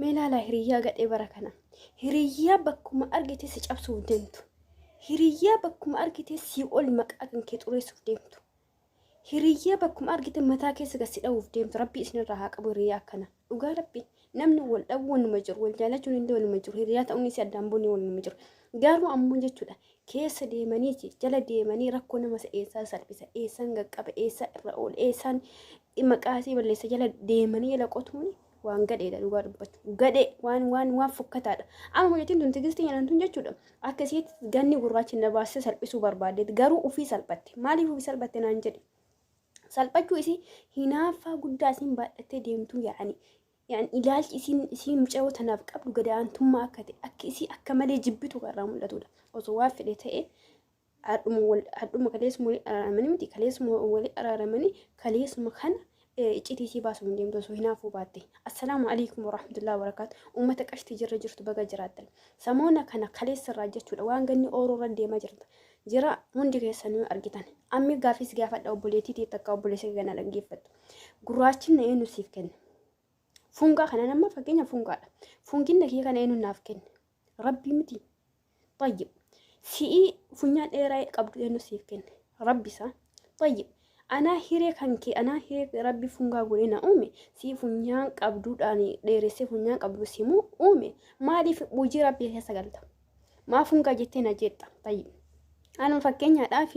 Mee ilaalaa hiriyyaa gadhee bara kana. Hiriyyaa bakkuma argite si cabsuuf deemtu. Hiriyyaa bakkuma argite sii ol maqaa kan kee xureessuuf deemtu. Hiriyyaa bakkuma argite mataa keessa gad si dha'uuf deemtu. Rabbi isinirraa haa qabu hiriyyaa akkana. Dhugaa Rabbi namni wal dhabuu wanuma jiru, wal jaalachuun illee wanuma jiru, hiriyaa ta'uun isii addaan bu'uun wanuma jiru. Garuu ammoo jechuudha keessa deemanii jala deemanii rakkoo nama isa eessaan salphisa, eessaan qaqqaba, eessaan irra oola, eessaan maqaa isii balleessa jala deemanii jala qotuun waan gadheedha dhugaa dubbachuu. Gadhee waan waan waan fokkataadha. Amma mucattiin tun Tigistii jedhamtuun jechuudha akka isiitti ganni gurraachi na baasee salphisuu barbaaddeeti garuu ufii salphatte. Maaliif ufii salphatte naan jedhi. Salphachuu isii hinaaffaa guddaa isiin baadhattee deemtuu yaa'anii yaani ilaalchi isiin isiin mucayyoo tanaaf qabdu gad aantummaa akka ta'e akka isii akka malee jibbitu kan irraa mul'atudha. Osoo waan fedhe ta'e hadhuma wal hadhuma kaleessuma walii araaramanii miti kaleessuma walii araaramanii kaleessuma kana iccitii isii baasuu hin deemtu osoo hinaafuu baatte. Assalaamu alaikum warahmatullahi wabarakaatu. Uummata qashtii jirra jirtu baga jiraattan. Samoona kana kaleessa irraa jechuudha waan ganni ooroo irra deemaa jirta. Jira hundi keessanuu argitan. Ammi gaafii si gaafadha obboleettii tee takka obboleessa kee kana dhaggeeffattu. Gurraachinna eenyu siif kenne? Fungaa kana nama fakkeenya fungaadha. Funginna kee kana eenyu naaf kenne? Rabbi miti. Tayyib. Si'ii funyaan dheeraa qabdu eenyu siif kenne? Rabbi isaa. Tayyib. Anaa hiree kan kee anaa hiree rabbi fungaa godhee na uume sii funyaan qabduudhaan dheeressee funyaan qabdu simuu uume maaliif hojii rabbii keessa galta? Maa fungaa jettee na jeetta? Tayyib. Anuma fakkeenyaadhaaf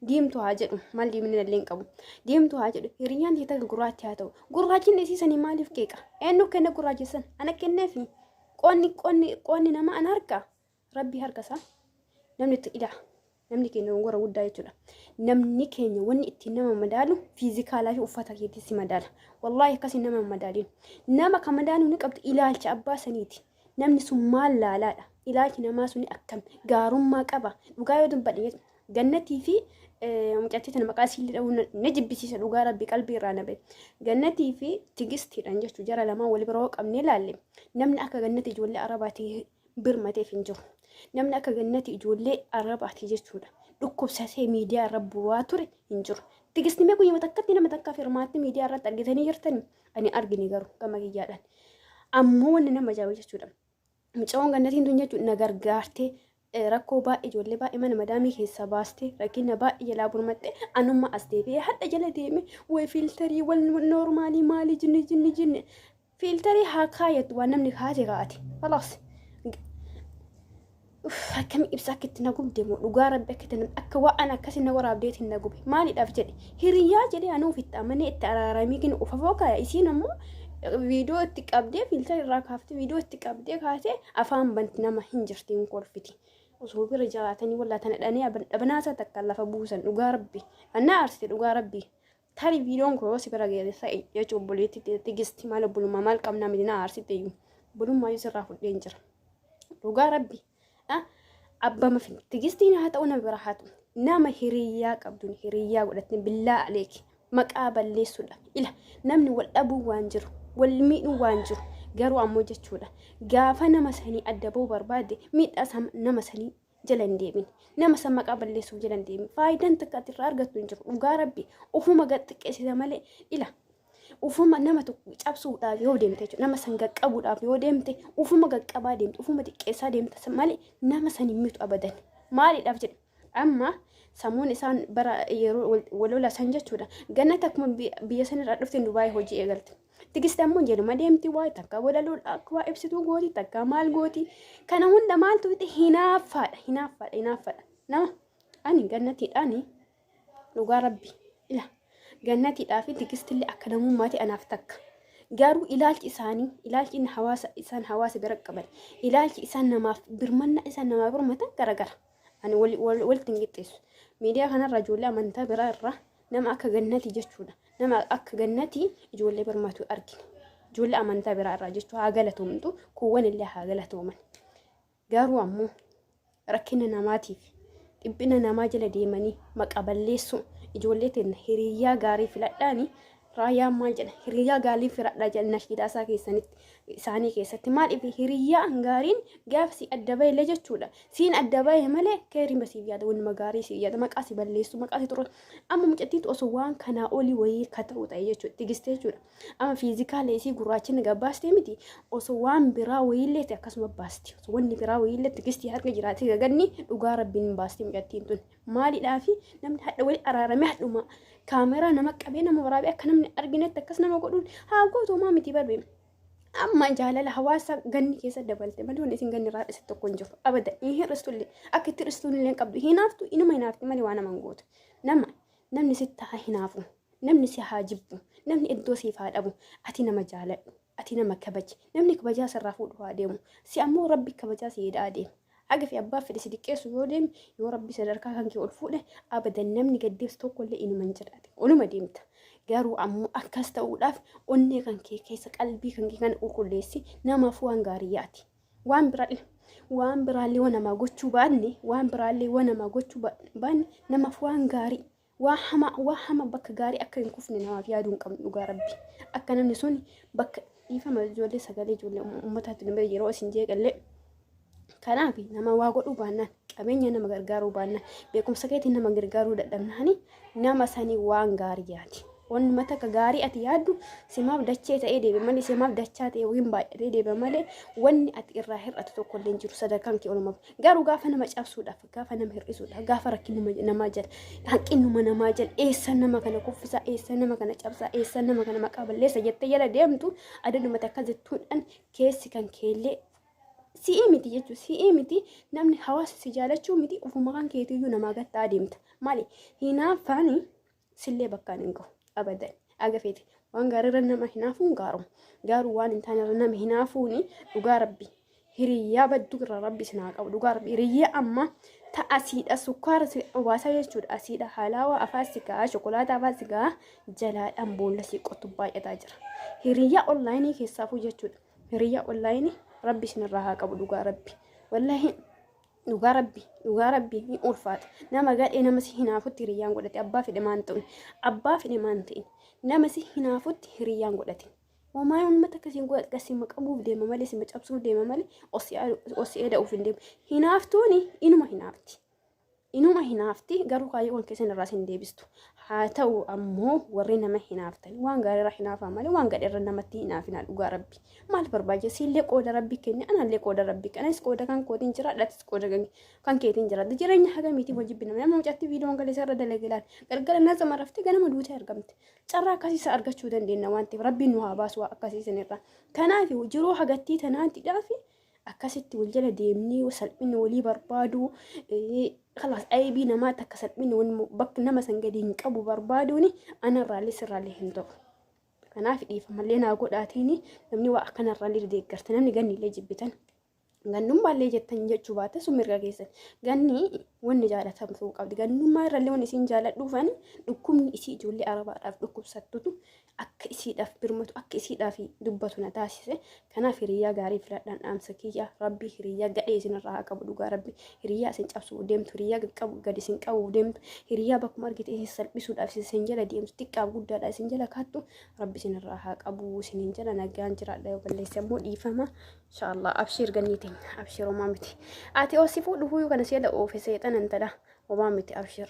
diimtuu haa jedhu maal diimina illee hin qabu. Diimtuu haa jedhu hiriyyaan tee takka gurraachi haa ta'u. Gurraachinni isii sanii maaliif qeeqa? Eenyu kenne gurraachisan? Ana kenneefi. Qoonni qoonni qoonni nama ana harka? Rabbii harka isaa. Namni itti ilaa. Namni keenya dogongora guddaa jechuudha. Namni keenya wanni ittiin nama madaalu fiizikaalaa fi uffata keetti si madaala. Wallaahi akkasii nama hin madaalin. Nama kan madaaluu ni qabdu ilaalcha abbaa saniiti. Namni sun maal laalaadha? Ilaalchi namaa suni akkam? Gaarummaa qaba. Dhugaa yoo dubbadhe Gannatii fi mucattii tana maqaa isiillee dha'uu na jibbisiisa dhugaa rabbi qalbii irraa na bahe. Gannatii fi Tigistiidhaan jechuun jara lamaan wal bira hoo qabnee ilaalle namni akka gannati ijoollee arabaati birmateef hin jiru. Namni akka gannati ijoollee arabaati jechuudha. Dhukkubsatee miidiyaa irra bu'aa ture hin jiru. Tigisti mee guyyuma takkatti nama takkaaf hirmaattee miidiyaa irratti argitanii jirtanii? Ani argine garuu gama kiyyaadhaan. Ammoo wanni nama ajaa'ibu jechuudha. Mucayoon gannatiin tun jechuun na gargaartee rakkoo baay'ee ijoollee baay'ee mana madaamii keessaa baastee rakkina baay'ee jalaa burmatte anumma as deebi'ee hadha jala deeme way fiiltarii wal noormaalii maalii jinni jinni jinni fiiltarii haa kaayattu waan namni kaate kaate kalaas. Akkami ibsa akka itti na gubde moo dhugaa rabbi akka itti akka waan akkasi na waraabdeetiin na gube maaliidhaaf jedhe hiriyaa jedhee anuu ofitti amanee itti araaramii kin ufafoo kaaya isiin ammoo viidiyoo itti qabdee fiiltar irraa kaaftee viidiyoo itti qabdee kaatee afaan banti nama hin jirti hin kolfiti osoo bira jiraatanii wallaa tana dhanii dhabanaasaa takka lafa buusan dhugaa rabbi annaa aarsite dhugaa rabbi tarii viidiyoon koo yoo si bira ga'e ta'e jechuun obboleettii Tigisti maal obbolummaa maal qabnaa miti na aarsite iyyuu obbolummaa iyyuu sirraa fudheen jira. Dhugaa rabbi abbama fi Tigistiin haa ta'u nama bira haa ta'u nama hiriyyaa qabduun hiriyyaa godhattee billaa aleeki maqaa balleessuudha. Ila namni wal dhabuu waan jiru wal miidhuu waan jiru garuu ammoo jechuudha gaafa nama sanii adda ba'uu barbaade miidhaa nama sanii jala hin deemin. Nama san maqaa balleessuuf jala hin deemin. Faayidaan takka ati irraa argattu hin jiru. Dhugaa rabbi ufuma gad xiqqeessita malee ila ufuma nama tokko cabsuudhaaf yoo deemte jechuudha. Nama san qaqqabuudhaaf yoo deemte ufuma qaqqabaa deemte ufuma xiqqeessaa deemta malee nama san hin miitu abadan. Maaliidhaaf jedhe amma sammuun isaan bara yeroo walola san jechuudha. Gannatti akkuma biyya sanirraa dhufteen Dubaayii hojii eegalte. Tigisti ammoo jedhuma deemti waa takka walaloodha akka waa ibsituu gooti takka maal gooti kana hunda maaltu fixe hinaaffaadha hinaaffaadha hinaaffaadha nama ani gannatiidhaani dhugaa rabbi ila gannatiidhaa fi tigistillee akka namummaati anaaf takka garuu ilaalchi isaanii ilaalchi inni hawaasa isaan hawaasa bira qaban ilaalchi isaan namaaf birmannaa isaan namaaf birmatan garagara ani walitti hin qixxeessu miidiyaa kanarra ijoollee amantaa biraa irraa nama akka gannati jechuudha Nama akka gannatii ijoollee birmatu argine. Ijoollee amantaa biraa irraa jechuu haa galatoomtu, kuuwwan illee haa galatooman. Garuu ammoo rakkina namaatiif dhiphina namaa jala deemanii maqa balleessuu ijoollee teenna hiriyyaa gaarii filadhaani raayyaan maal jedha hiriyyaa gaarii filadhaa jedha nashiidaa isaa keessanitti. Isaanii keessatti maaliif hiriyyaa gaariin gaafa si adda bahe jechuudha. Siin adda bahe malee keeriin siif yaada, wanuma gaarii siif yaada, maqaa si balleessu, maqaa si xuru. Amma mucattiitu osoo waan kanaa olii wayii ka ta'u ta'e jechuudha. Tigistee jechuudha. Amma fiizikaala isii gurraachina gabbaastee miti, osoo waan biraa wayiillee ta'e akkasuma baasti. Osoo wanni biraa wayiillee Tigistii harka jiraatee gaganni dhugaa Rabbiin hin baasti mucattiin tun. Maalidhaafi namni hadha wali araaramee hadhuma kaameraa nama qabee nama waraabee akka namni arginetti akkas nama godhuun haa gootu maa miti barbe. Amma jaalala hawaasa ganni keessa dabalte malee wanni isin ganni irraa hir'iste tokko hin jiru. Abada hin hir'istullee, akka itti hir'istuun illee hin qabdu. Hinaaftu, inuma hinaafti malee waa nama hin gootu. Nama namni sitti haa hinaafu, namni si haa jibbu, namni iddoo siif haa dhabu, ati nama jaaladhu, ati nama kabaji. Namni kabajaa sirraa fuudhu haa deemu. Si ammoo Rabbi kabajaa si hidhaa deema. Haga fi abbaa fedhe si xiqqeessu yoo deeme, yoo Rabbi sadarkaa kan kee ol fuudhe, abadan namni gaddeebsu tokkollee inuma hin jiraate. Oluma deemta. Garuu ammoo akkas ta'uudhaaf onnee kan kee keessa qalbii kan kee kana qulqulleessi, namaaf waan gaarii yaati. Waan biraa waan biraallee waan namaa gochuu baanne, waan biraallee waan namaa gochuu baanne, namaaf waan gaarii, waa hamaa waa hama bakka gaarii akka hin kufne namaaf yaaduu hin qabnu dhugaa Rabbi. Akka namni sun bakka dhiifama ijoollee sagalee ijoollee uummataatti nama yeroo isin jeeqallee. Kanaaf nama waa godhuu baannaan, qabeenya nama gargaaruu baannaan, beekumsa keetiin nama gargaaruu dadhabnaani, nama sanii waan gaarii yaadi. Wanni takka gaarii ati yaaddu simaaf dachee ta'ee deebi malee, simaaf dachaa ta'ee yookiin baay'atee deebi malee, wanni ati irraa hir'atu tokko illee hin jiru sadarkaan kee olumaaf. Garuu gaafa nama cabsuudhaaf, gaafa nama hir'isuudhaaf, gaafa rakkinuma namaa jala, hanqinuma namaa jala, eessa nama kana kuffisaa, eessa nama kana cabsaa, eessa nama kana maqaa balleessa jettee jala deemtu, adadumatti akkas jettuudhaan keessi kan keellee si'ii miti jechuudha. Si'ii miti, namni hawaasa si jaalachuu miti, ofuma kan keetiyyuu namaa gattaa deemta. Maali? Hinaaffaan sillee bakkaan hin gahu abadan. Aga feete waan gaariirra nama hinaafuun gaaruma. Garuu waan hin taanerra nama hinaafuun dhugaa Rabbi. Hiriyyaa badduu irraa Rabbi isin haa qabu dhugaa Rabbi. Hiriyyaa amma ta asiidha sukkaara si obaasaa jechuudha. Asiidha halaawaa afaan si kaa'aa, shokolaataa afaan si kaa'aa, jalaadhaan boolla si qotu baay'ataa jira. Hiriyyaa onlaayinii keessaafuu jechuudha. Hiriyyaa onlaayinii Rabbi isinirraa haa qabu dhugaa Rabbi. Wallahi dhugaa Rabbi, dhugaa Rabbi ni ulfaata. Nama gadhee nama si hinaafutti hiriyyaan godhate, abbaa fedhe maan ta'in, abbaa fedhe maan ta'in, nama si hinaafutti hiriyyaan godhate. Homaa uummata akkasiin godhate sima qabuuf deema malee, sima cabsuuf deema malee, osii eda'uuf hin deemu. Hinaaftuuni inuma hinaafti. Inuma hinaafti, garuu kaayyoon keessan irraa sin deebistu. Haa ta'u ammoo warri nama hinaaftan waan gaariirra hinaafaa malee waan gadheerra namatti hinaafina dhugaa Rabbi. Maal barbaachisa? Siillee qooda Rabbi kenne, anallee qooda Rabbi kenne, anis qooda kan kootiin jira, atis qooda kan keetiin jira. Jireenya hagamiitiif hojii binama. Nama mucatti viidiyoon galeessa irra dalage laal. Galgala naza maraftee ganama duutee argamte. Carraa akkasii isa argachuu dandeenya waan ta'eef Rabbiin nu haa baasu akkasii isinirraa. Kanaaf jiruu hagattii tanaatiidhaaf akkasitti wal jala deemnee salphina walii barbaadu, kalaas aybii namaa takka salphina bakka nama san gadi hin qabu barbaaduun anarraallee sirraallee hin ta'u. Kanaaf dhiifamallee naa godhaatiin namni waa akkanarraallee deeggarta, namni ganniillee jibbitan. Gannummaallee jettan jechuu baate sun mirga keessan. Ganni wanni jaalatamtuu qabdi. Gannummaa irrallee wanni isin jaaladhuufani dhukkubni isii ijoollee Arabaadhaaf dhukkubsattutu akka isiidhaaf birmatu, akka isiidhaaf dubbatu na taasise. Kanaaf hiriyyaa gaarii filadhaan dhaamsa kiyya. Rabbi hiriyyaa gadhee isinirraa haa qabu dhugaa Rabbi. Hiriyyaa isin cabsuuf deemtu, hiriyyaa qabu gadi isin qabuuf deemtu, hiriyyaa bakkuma argite isin salphisuudhaaf isin jala deemtu, xiqqaaf guddaadha isin jala kaattu Rabbi isinirraa haa qabu. Isiniin jala nagaan jiraadha, yoo balleesse immoo dhiifama. Inshaallah abshiir gannii teenya, abshiir, homaa miti. Ati osifuu dhufuu kana si jala oofe seexan intala, homaa miti, abshiir.